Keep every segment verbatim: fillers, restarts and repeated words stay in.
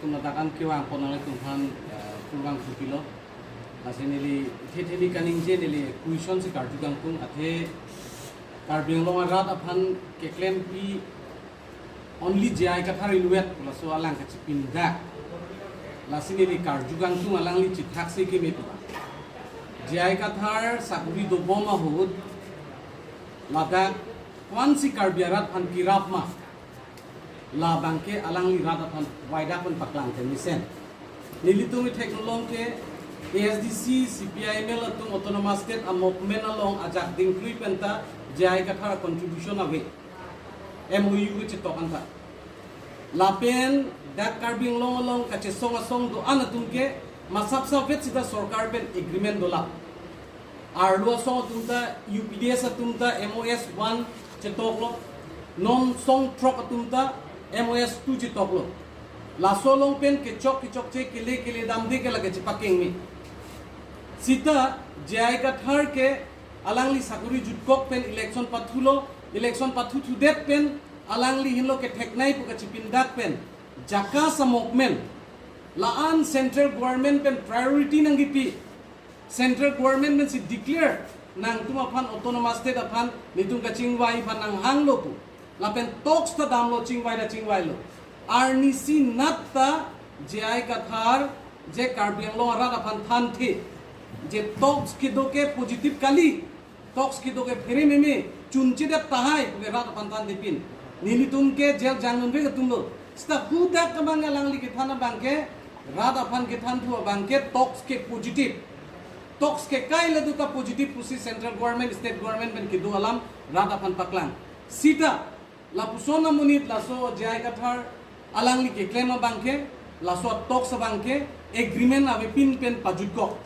Ladak an kevang pon nanglitum aphan, eh, kurvangthu pilo. Lasi neli, the the neli kaningje neli question si karju kangtung, athe Karbi Anglong arat aphan keklempi only J I Kathar inutvet, laso alang kachipindak. Lasi neli karju kangtung alangli chithak si keme pu. J I Kathar sakori dobom ahut ladak ko-an si Karbi arat aphan kerap ma, labangke alangli rat aphan waidak pen paklang te mesen. Nelitum ithek longke A S D C, C P I M L atum Autonomous State a-movement along ajak dingklui penta J I Kathar contribution ave, M O U kechetok anta. Lapen dak Karbi Anglong along kachesong asong do-an atum ke masap sapvet sita sorkar pen agreement dolang. Arlo asong atum ta, U P D S atum ta M O S one chetoklo, non song throk atum ta M O S two chetoklo. Laso along pen kechok kechokche kele kele damde ke lake chepakengme. Sita J I Kathar ke alangli sakori jutkok pen election pathulo, election pathuthudet pen alangli henlo ketheknei pu kachipindak pen JACAS a-movement, la-an central government pen priority nangkipi, central government pensi declare nangtum aphan, Autonomous State aphan, netum kachingvai aphan nanghanglo pu. Lapen talks ta damlo, chingvai ta chingvailo. Arnisi nat ta J I Kathar je Karbi Anglong arat aphan thanthe, je talks kedo ke positive kali, talks kedo ke phere meme, chunchedet tahai pu ke rat aphan thanthe pin. Nelitum ke jail jangnunre atumlo. Sita hudak abang alangli kethan abangke, rat aphan kethan thu abangke talks ke positive, talks ke kai ladu ta positive pusi central government, state government pen kedo alam rat aphan paklang. Sita lapuson amonit laso J I Kathar alangli keklem abangke, laso talks abangke agreement avepin pen pajutkok.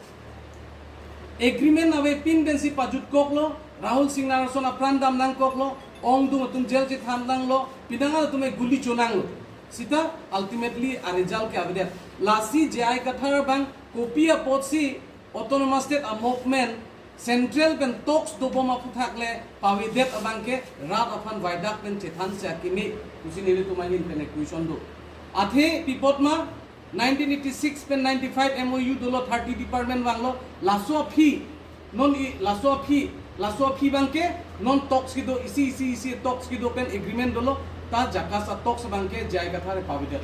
Agreement avepin pensi pajutkoklo, Rahul Singh Narason apran dam nangkoklo, ongdung atum jail chethan nanglo, pinangan atum e guli chonanglo. Sita ultimately a-result ke avedet. Lasi J I Kathar abang kopi apotsi Autonomous State a-movement central pen talks dobom aphuthak le pavedet abangke rat aphan waidak pen chethan si akeme pusi nelitum ahin pen question do. Athe pi apot ma, nineteen eighty-six pen ninety-five M O U dolo, thirty department vanglo, laso aphi, non i laso aphi, laso aphi abangke non talks kedo, isi isi isi talks kedo pen agreement dolo, ta JACAS a-talks abangke J I Kathar pavedet.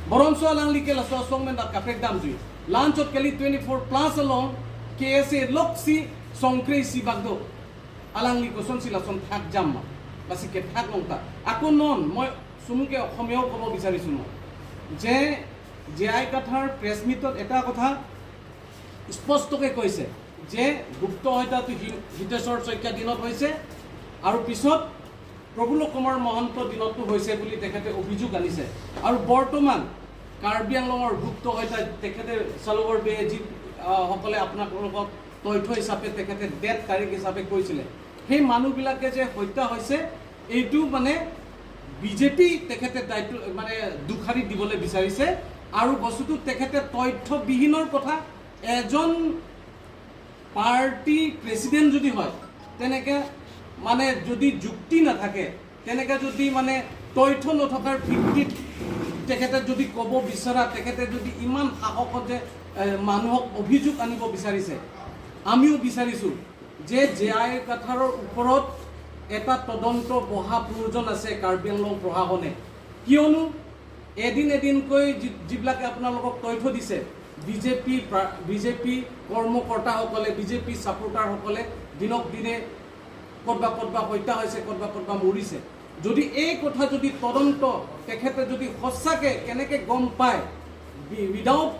Boronso alangli ke laso asong pen dak kaprek damjui. La-anchot kali twenty-four plus along K S A loksi songkre isi bak do. Alangli kosonsi lason thak jam ma? Lasi kethak long ta. Ako non, মই চমুকৈ অসমীয়াও ক'ব বিচাৰিছো মই, যে J I Kathar প্ৰেছ মিটত এটা কথা স্পষ্টকৈ কৈছে যে গুপ্ত হত্যাটো হি-, হিতেশ্বৰ শইকীয়া দিনত হৈছে আৰু পিছত প্ৰফুল্ল কুমাৰ মহন্ত দিনতো হৈছে বুলি তেখেতে অভিযোগ আনিছে। আৰু বৰ্তমান কাৰ্বি আংলঙৰ গুপ্ত হত্যা তেখেতে চালকৰ বেয়ে যি, আহ, সকলে আপোনালোকক তথ্য হিচাপে তেখেতে ডেট তাৰিখ হিচাপে কৈছিলে, সেই মানুহবিলাকে যে হত্যা হৈছে, এইটো মানে বিজেপি তেখেতে দায়িত্ব, মানে দুষাৰি দিবলৈ বিচাৰিছে। আৰু বস্তুটো তেখেতে তথ্যবিহীনৰ কথা, এজন পাৰ্টি প্ৰেচিডেণ্ট যদি হয়, তেনেকে মানে যদি যুক্তি নাথাকে, তেনেকে যদি মানে তথ্য নথকাৰ ভিত্তিত তেখেতে যদি ক'ব বিচৰা, তেখেতে যদি ইমান সাহসত যে, এ, মানুহক অভিযোগ আনিব বিচাৰিছে, আমিও বিচাৰিছো যে জে আই কাথাৰৰ ওপৰত এটা তদন্ত বহা প্ৰয়োজন আছে কাৰ্বি আংলং প্ৰশাসনে। কিয়নো এদিন এদিনকৈ যি-, যিবিলাকে আপোনালোকক তথ্য দিছে, বিজেপি প্ৰা-, বিজেপি কৰ্মকৰ্তাসকলে, বিজেপি ছাপোৰ্টাৰসকলে দিনক দিনে ক'তবা ক'তবা হত্যা হৈছে, ক'তবা ক'তবা মৰিছে। যদি এই কথা যদি তদন্ত তেখেতে যদি সঁচাকে কেনেকে গম পায়, বি-, উইদাউট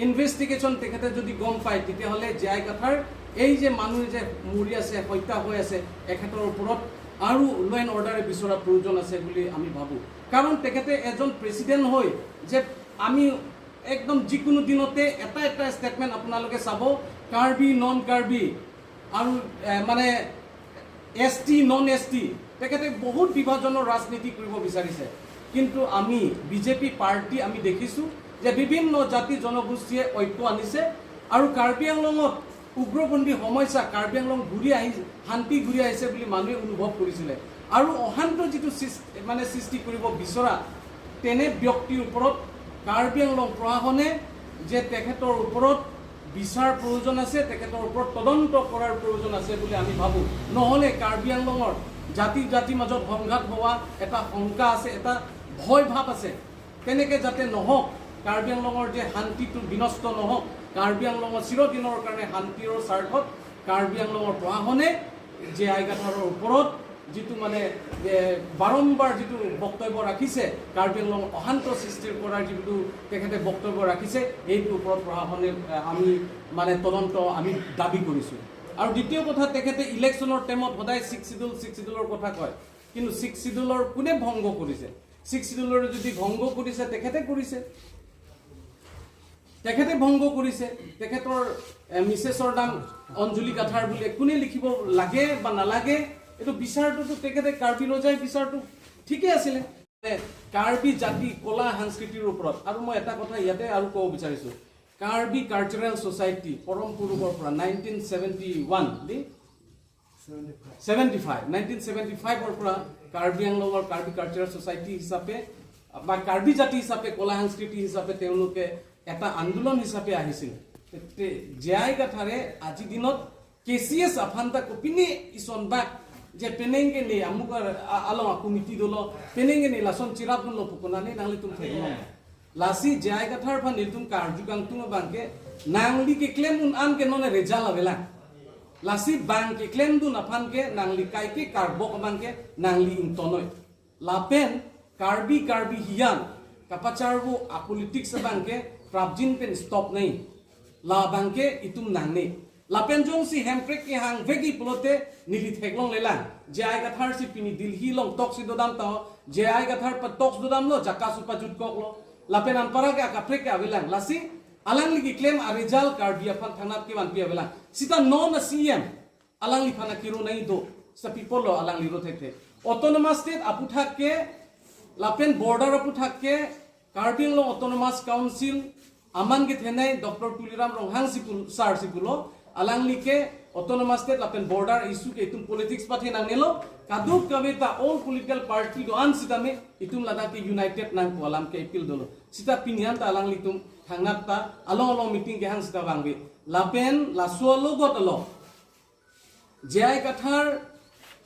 ইনভেষ্টিগেশ্যন তেখেতে যদি গম পায়, তেতিয়াহ'লে জে আই কাথাৰ এই যে মানুহ যে মৰি আছে, হত্যা হৈ আছে, এখেতৰ ওপৰত আৰু ল' এণ্ড অৰ্ডাৰে বিচৰা প্ৰয়োজন আছে বুলি আমি ভাবোঁ। কাৰণ তেখেতে এজন প্ৰেচিডেণ্ট হৈ যে আমি একদম যিকোনো দিনতে এটা এটা ষ্টেটমেণ্ট আপোনালোকে চাব, কাৰ্বি, নন কাৰ্বি আৰু, এ, মানে এছ টি, নন এছ টি, তেখেতে বহুত বিভাজনৰ ৰাজনীতি কৰিব বিচাৰিছে। কিন্তু আমি বিজেপি পাৰ্টি আমি দেখিছোঁ যে বিভিন্ন জাতি জনগোষ্ঠীয়ে ঐক্য আনিছে আৰু কাৰ্বি আংলঙত উগ্ৰপন্থী সমস্যা, কাৰ্বি আংলং ঘূৰি আহি, শান্তি ঘূৰি আহিছে বুলি মানুহে অনুভৱ কৰিছিলে। আৰু অশান্ত যিটো সৃষ্টি, মানে সৃষ্টি কৰিব বিচৰা তেনে ব্যক্তিৰ ওপৰত কাৰ্বি আংলং প্ৰশাসনে যে তেখেতৰ ওপৰত বিচাৰ প্ৰয়োজন আছে, তেখেতৰ ওপৰত তদন্ত কৰাৰ প্ৰয়োজন আছে বুলি আমি ভাবোঁ। নহ'লে কাৰ্বি আংলঙৰ জাতি জাতিৰ মাজত সংঘাত হোৱা এটা শংকা আছে, এটা ভয় ভাৱ আছে। তেনেকে যাতে নহওক, কাৰ্বি আংলঙৰ যে শান্তিটো বিনষ্ট নহওক, কাৰ্বি আংলঙৰ চিৰদিনৰ কাৰণে শান্তিৰ স্বাৰ্থত কাৰ্বি আংলঙৰ প্ৰশাসনে জে আই কাথাৰৰ ওপৰত যিটো মানে, এ, বাৰম্বাৰ যিটো বক্তব্য ৰাখিছে, কাৰ্বি আংলঙত অশান্ত সৃষ্টি কৰাৰ যিটো তেখেতে বক্তব্য ৰাখিছে, সেইটোৰ ওপৰত প্ৰশাসনে, এ, আমি মানে তদন্ত আমি দাবী কৰিছোঁ। আৰু দ্বিতীয় কথা, তেখেতে ইলেকশ্যনৰ টাইমত সদায় ছিক্স শ্বিডিউল, ছিক্স শ্বিডিউলৰ কথা কয়, কিন্তু ছিক্স শ্বিডিউলৰ কোনে ভংগ কৰিছে? ছিক্স শ্বিডিউলৰ যদি ভংগ কৰিছে, তেখেতে কৰিছে। তেখেতে ভংগ কৰিছে। তেখেতৰ, এ, মিছেছৰ নাম অঞ্জলি কাথাৰ বুলি কোনে লিখিব লাগে বা নালাগে, এইটো বিচাৰটোতো তেখেতে, কাৰ্বি ৰজাই বিচাৰটো ঠিকে আছিলে। এ, কাৰ্বি জাতি, কলা, সংস্কৃতিৰ ওপৰত আৰু মই এটা কথা ইয়াতে আৰু ক'ব বিচাৰিছোঁ, কাৰ্বি কালচাৰেল ছ'চাইটি পৰম পুৰুষৰ পৰা নাইনটিন ছেভেণ্টি ওৱান দি ছেভেণ্টি ফাইভ, নাইনটিন ছেভেণ্টি ফাইভৰ পৰা কাৰ্বি আংলঙৰ কাৰ্বি কালচাৰেল ছ'চাইটি হিচাপে বা কাৰ্বি জাতি হিচাপে, কলা সংস্কৃতি হিচাপে তেওঁলোকে এটা আন্দোলন হিচাপে আহিছিল। তে-, তে-, জে আই কাথাৰে আজি দিনত কে চি এছ আফানতা kopine ison bak je penengke ne amuk ar-, a-, along a-committee dolo, penengke ne lason chirap dunlo pu konane nanglitum theklong. Lasi J I Kathar aphan nelitum karju kangtung abangke, nangli keklem un-an ke nonke result avelang. Lasi bang keklemdun aphan ke nangli kaike karbok abangke nangli ingtonnoi. Lapen Karbi Karbi hiyan kapacharvo a-politics abangke prapjin pen stop nai. Labangke itum nangne. Lapen jongsi Hemprek kehang vekji pulote neli theklonglelang. J I Kathar si pini Delhi along talks si dodam ta ho. J I Kathar pa talks dodamlo, JACAS si pajutkoklo. Lapen anparke akaprek ke avelang. Lasi alangli keklem a-result Karbi aphan thangnat kevanpi avelang. Sita non a-C E M. Alangliphan akiro nai do. Sita pi apotlo alangli ro thekthe. Autonomous State aputhak ke, lapen border aputhak ke, Karbi Anglong Autonomous Council aman kethenei Doctor Tuliram Ronghang si pul-, sir si pulo, alangli ke Autonomous State lapen border issue ke itum politics pathe nangnelo, kadokave ta all political party do-an sitame itum ladak ke united nangpo alam ke appeal dolo. Sita pini an ta alanglitum thangnat ta along along meeting kehang sita vangve. Lapen laso alogot along J I Kathar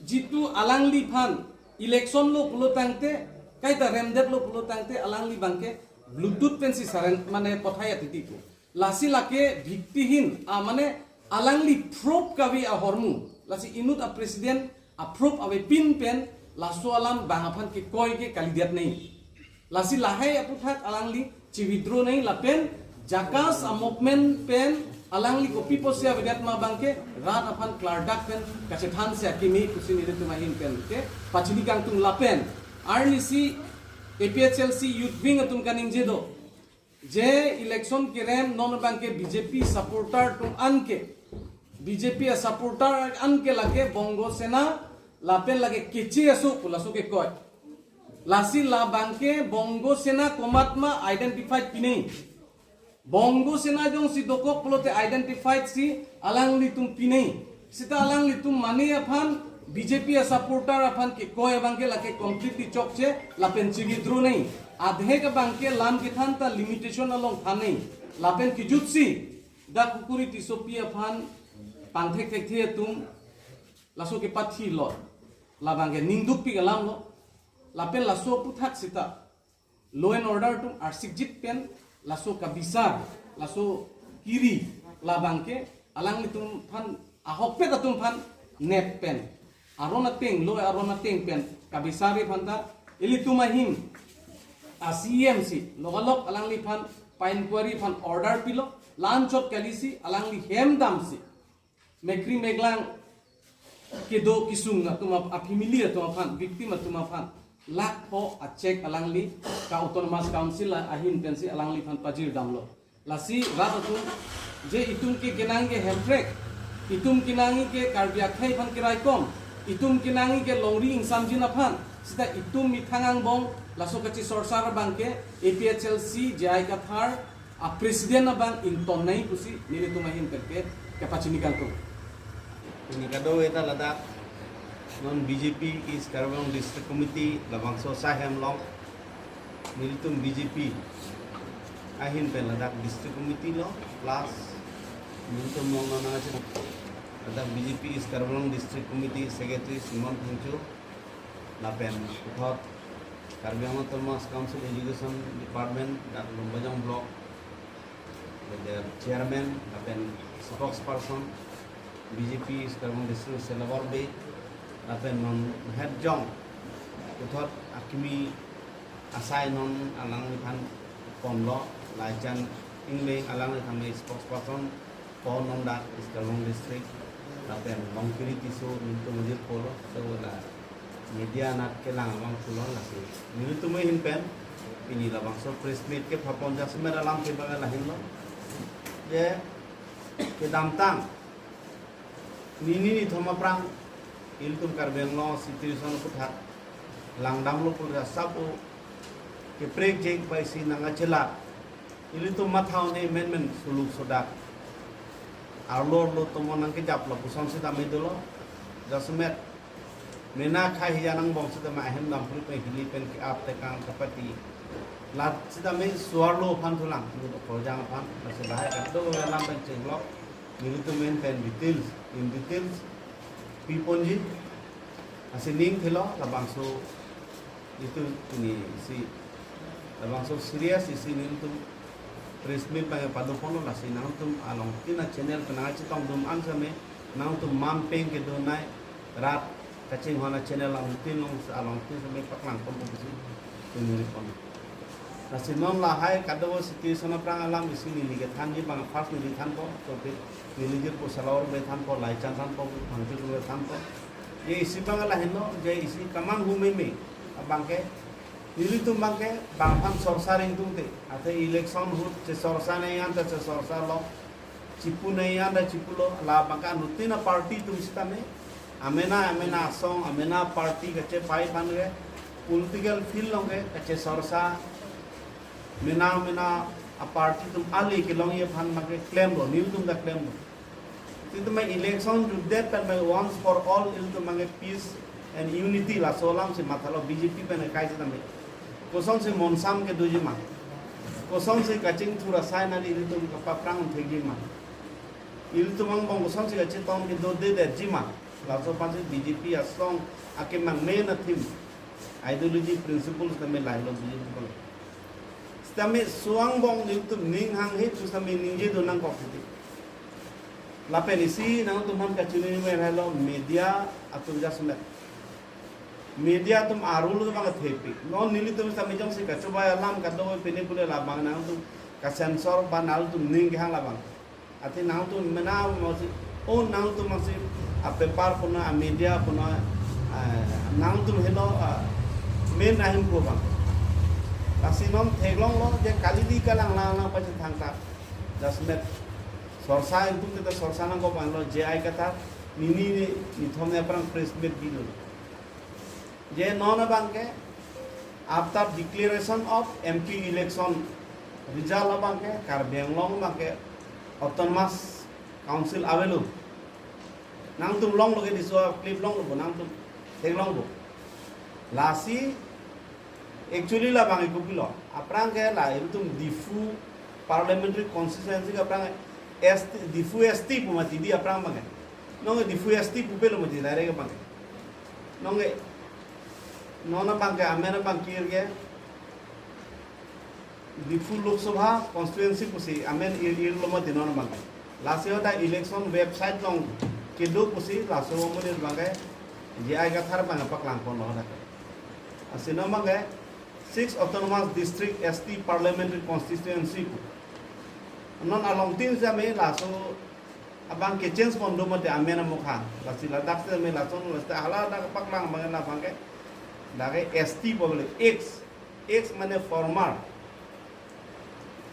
jitu alangliphan election lo pulo tangte, kaita remdetlo pulo tangte, alangli abangke Bluetooth pensi saren mane pothai atiti ko. Lasi lake bhiktihin, a, mane alangli proof kave ahormu. Lasi inut a-president a-proof avepin pen laso alam bang aphan kekoi ke kalidet nai. Lasi lahai aputhak alangli chi-withdraw nai lapen JACAS a-movement pen alangli kopi pusi avedet ma abangke rat aphan klardak pen kachethan si akimi pusi nelitum ahin pen ke pachini kangtung lapen arnisi A P H L C Youth Wing atum kaningje do. Je election kerem non abangke B J P supporter atum anke, B J P a-supporter anke lake Bongo Sena lapen lake Keche aso pu laso kekoi. Lasi labangke Bongo Sena komat ma identified pinei. Bongo Sena jongsi dokok pulote identified si alanglitum pinei. Sita alanglitum mane aphan B J P a-supporter aphan kekoi abangke lake completely chokche lapen chi-withdraw nai. Adhek abangke lam kethan ta limitation along than nai. Lapen kejutsi dak Kukuri Tissopi aphan pangthek thekthe atum laso kepathilo. Labangke ningdukpik alamlo. Lapen laso aputhak sita law and order atum arsikjit pen laso kabisar, laso kiri labangke alanglitum aphan ahokpet atum aphan nep pen aron ateng, law aron ateng pen kabisar aphanta ilitum ahin a-C E M si logalog alangliphan pa-inquiry aphan order pilo, la-anchot kalisi alangli hem damsi mekri meklang kedo kesung atum ap-, a-family atum aphan, victim atum aphan lakh pho a-cheque alangli ka Autonomous Council ahin pensi alangliphan pajir damlo. Lasi rat atum je itum ke kenangji ke Hemprek, itum kenangji ke Karbi akhei aphan keraikom, itum kenangji ke longri ingsamjin aphan, sita itum methang angbong laso kachisorsar abangke A P H L C J I Kathar a-president abang ington nai pusi nelitum ahin pen ke kapachini kangtung. Pini kadokave ta ladak non B J P East Karbi Anglong District Committee labangso ahem along nelitum B J P Ahin pen ladak district committee lo plus nelitum mong nang nang ladak B J P East Karbi Anglong District Committee Secretary Simon Phangcho lapen puthot Karbi Anglong Autonomous Council Education Department dak Lumbajong Block, their chairman lapen spokesperson B J P East Karbi Anglong District Selabor Bey lapen non head jong puthot akimi asai non alangliphan ponlo, Laichan Engleng alangliphan me spokesperson pon non dak East Karbi Anglong District lapen Longkiri Tisso nelitum ajirpo lo, so la media anat kelang abang pulo lasi nelitum ahin pen pini labangso press meet kepapon jasemet alam ke bang lahin lo. Je kedamtang nini nithom aphrang ilitum Karbi Anglong situation aputhak langdamlo pulra sapo keprekjek bai si nang achela ilitum matha un-e menmen suluk sodak arlo arlo tomon nang kejap lo puson sitame dolo. Jasemet mena khai hiya nang bong sitame ahem dam puri pen hili pen ke-ap tekang kapati lat sitame suarlo aphan thulang ni korjang aphan masih bahaya kan do alam pen chenglok nelitum ahin pen details, in details piponji. Lasi ning thelo labangso itu ini si labangso serious isi nelitum press meet bang pado ponlo lasi nangtum along tina channel pen nang chetongdun an same nangtum mampeng kedun nai rat kachinghon a channel along tin long along tin same paklang pon pusi tunuri pon. Lasi non lahai kado situation aphrang alam isi neli kethanji bang first neli thanpo, topi neli jirpo Selabor Bey thanpo, Laichan thanpo, Phangcho Bey thanpo. Je isi bang lahin lo, je isi kamang hu meme abang ke nelitum bang ke bang aphan sorsa ring tungte, athe election ahut che sorsa nai an ta che sorsa lo, chipu nai an ta chipu lo, labang ke anuttin a party atum sitame amena amena asong amena party kachepai aphan ke political field along ke kache sorsa mena mena a party atum ale kelongji aphan bang ke klemlo, nelitum ta klemlo. Sitame election jutdet pen bang once for all ilitum bang ke peace and unity laso alam si mathalo B J P pen kai sitame. Kosonsi monsam kedoji ma. Kosonsi kachingthur asai nali ilitum kapaprang thekji ma. Ilitum angbong kosonsi kachetong kedodedetji ma. Laso aphansi B J P asong akemang main a theme. Ideology principles tame lahelo B J P kolo. Sitame suang bong nelitum ning hanghe tu sitame ningje do nangkok siti. Lapen isi nangtum aphan kachinine lahelo media atum jasemet. Media atum arul atum bang thepi. Non nelitum sitame jongsi kachobai alam kado pine pule labang nangtum ka censor ba nangtum ning kehang labang. Athe nangtum mena masi, oh nangtum masi a paper puna, a media puna, ah, nangtum helo, ah, main ahin ko bang. Lasi non theklonglo je kalidi kalang lang lang pachethang ta. Jasemet sorsa itum kita sorsa nangkok bang lo J I Kathar nini ni nithom ne aphrang press meet bilo. Je non abang ke after declaration of M P election result abang ke Karbi Anglong abang ke Autonomous Council avelo. Nangtum longlo ke diso clip longlo bo nangtum theklong bo. Lasi actually labang ikupilo. Aphrang ke la itum Diphu parliamentary constituency ke aphrang S T, Diphu S T pu mati di aphrang bang ke. Nonke Diphu S T pupelo mati direct bang ke. Nonke non abang ke amen abang kir ke Diphu Lok Sabha constituency pusi amen ir irlo mati non abang ke. Lasi hoda election website along kedo pusi laso amonit abang ke J I Kathar bang paklang ponlo hoda ke. Lasi non abang ke six autonomous district S T parliamentary constituency pu. Non along tin sitame laso abang ke change pon do mati amen amokha. Lasi ladak sitame lason lasi hala dak paklang abang labang ke dak ke S T pu le ex, ex mane former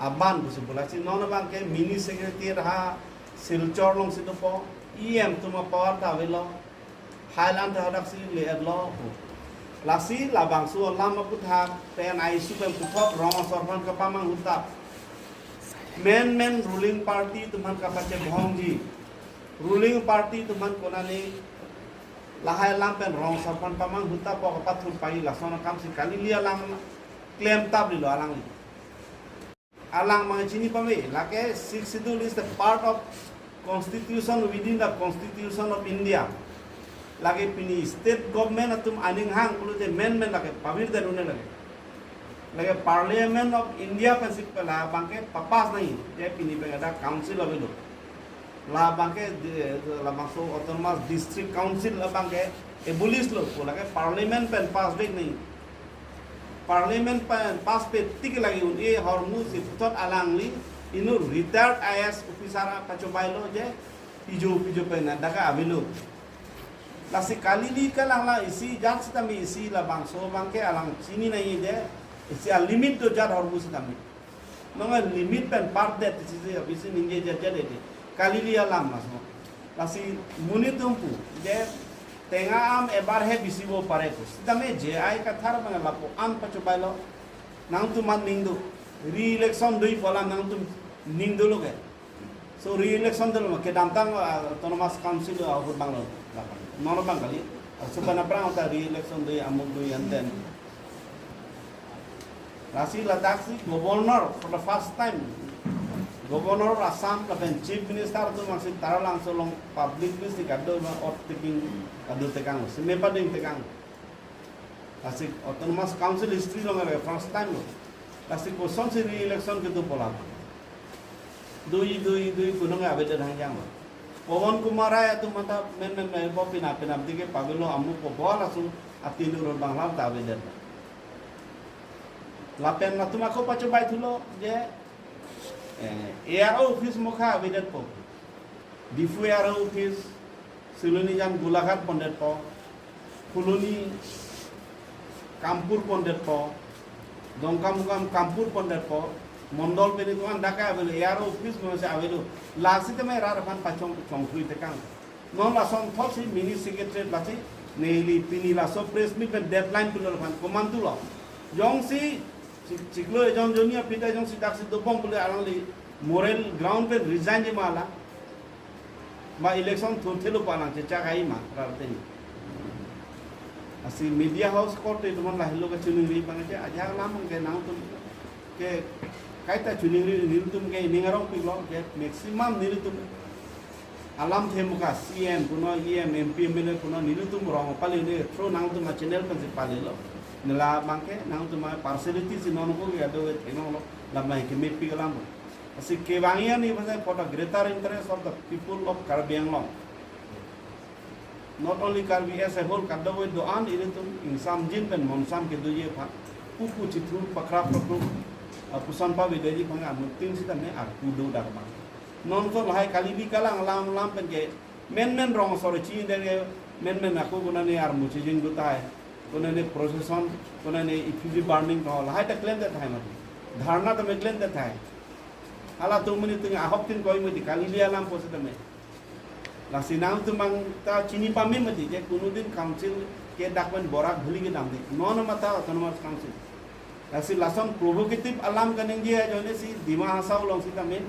aban pusi pu. Lasi non abang ke mini secretary ha Silchar alongsi dopo, E M atum a power ta avelo, hailan ta hadak si le-etlo pu. Lasi labangso alam aputhak pen aisi pen puthot rong asor aphan kapamanghu tap. Main main ruling party atum aphan kapachebhongji. Ruling party atum aphan konane lahai alam pen rong asor aphan pamanghu tap pu kapathur pai lason akam si kalili alam klem tap lilo alangli. Alang mang chini pame, lake Sixth Schedule is the part of constitution within the Constitution of India. Lake pini state government atum aning hang pulote amendment lake pavir darune lake. Lake Parliament of India pensi pela abangke papass nangji, je pini pen ada council avelo. La abangke di-, labangso Autonomous District Council abangke abolish lo, pu lake Parliament pen pass vek nangji. Parliament pen pass pe tik lake un-e ahormu si puthot alangli inut retired I A S officer apachobei lo je pijo pijo pen dak avelo. Lasi kali-li kalang la isi jat sitame isi labangso abangke alang chini nangji je isi alimit do jat ahormu sitame. Nonga limit pen pardet isi isi abisi ningje jat jat ede. Kali-li alam laso. Lasi monit atum pu je tenga am ebar he bisi bo pare pu. Sitame J I Kathar abang lapu-an pachobei lo. Nangtum aning do. Re-election doji pu alam nangtum ning dolo ke. So re-election dolo ma kedamtang, ah, Autonomous Council, ah, ahut abang lo. Non abang kali. Ah, supan aphrang ta re-election doji, amuk doji, and then. Lasi ladaksi Governor for the first time. Governor of Assam lapen Chief Minister atum aksi Taralangso along public meeting kado ma oath taking kado tekang. Sime pading tekang. Lasi Autonomous Council history along first time lo. Lasi kosonsi re-election kedo pu alam. Doji, doji, doji, kunong avedet hangjang lo. Pawan Kumar Rai atum mata men men men bo pina pina dike pavelo amuk po bo laso atinur bangla ta avedet. Lapen latum ako pachobei thulo je, eh, A R O office mokha avedetpo. Diphu A R O office, Silonijan Golaghat pondetpo, Phuloni Kampur pondetpo, Dongkamukam Kampur pondetpo, Mondol pen itum an dak avelo, A R O office mose avelo, lasi tame rat aphan pachong chongthui tekang. Non lason thotsi mini secretariat lasi neli pini laso press meet pen deadline pulo aphan komantu lo. Jongsi chik-, chiklo ejon joni apita jongsi daksi dobom pule alangli moral ground pen resign ji ma la. Ba election thurthelo pu alang chechak ai ma rarteni. Lasi media house korte atum an lahelo kachiningri abang je ajak alam ke nangtum ke kaita chiningri nelitum ke ning arongpiklo ke maximum nelitum alamthe mokha C M punon, E M, M P, M L A punon nelitum rong pale ne through nangtum a-channel pensi palelo. Ne labangke nangtum a-partiality si non ko ke ado ke thenong lo, labang ke mepik alam. Lasi kevangji ani bangke for the greater interest of the people of Karbi Anglong. Not only Karbi as a whole, kadokave do-an ilitum ingsamjin pen monsam kedoji aphan, pupu chithu pakra pakru, ah, puson pavedeji aphan anuttin sitame arpu do dak abang. Non ko lahai kali-li kalang alam alam pen ke men men rong asor chini dere men men ako konane armu chijing do tahai, konane procession, konane effigy burning ko lahai ta klemdet tahai mati. Dharna tame klemdet tahai. Halatum mani tung ahok tin koi mati kali-li alam po sitame. Lasi nangtum abang ta chini pame mati je konodin council ke dak pen borak bhuli kedamde. Non mata Autonomous Council. Lasi lason provocative alam kaningje ajoine si Dima Hasao along sitame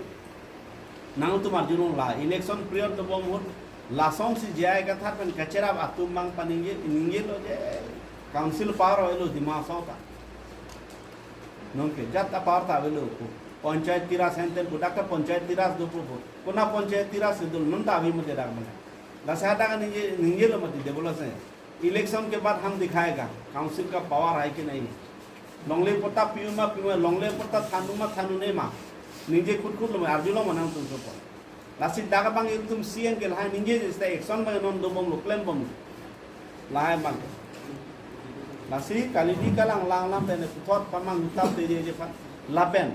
nangtum arjulong la election period dobom ahut lasonsi J I Kathar pen kacherap atum abang paningje, ningjelo je council power avelo Dima Hasao ta. Non ke jat a-power ta avelo pu. Panchayati Raj henten pu dak ta Panchayati Raj dopo pu. Kona Panchayati Raj si dolo non ta ave mati dak abang. Lasi hadak ningje, ningjelo mati develop se. Election ke baad hum dikhayega, council ka power hai ke nahi. Longle patta piu ma piu ma, longle patta thanu ma thanune ma. Ningje khut khut lo ma, arjulong ma nangtum sopo. Lasi dak abang itum C M ke lahai ningje jista action abang non dobomlo, klembomlo. Lahai abang. Lasi kali-li kalang lang lang pen puthot pamang hutap te je aphan. Lapen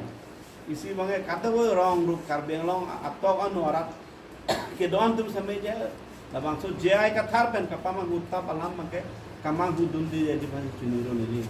isi abangke kadokave rong rup Karbi Anglong atok anu arat kedo-an atum same je labangso J I Kathar pen kapamang hutap alam abangke kamang hudunde je aphan chiningri neli.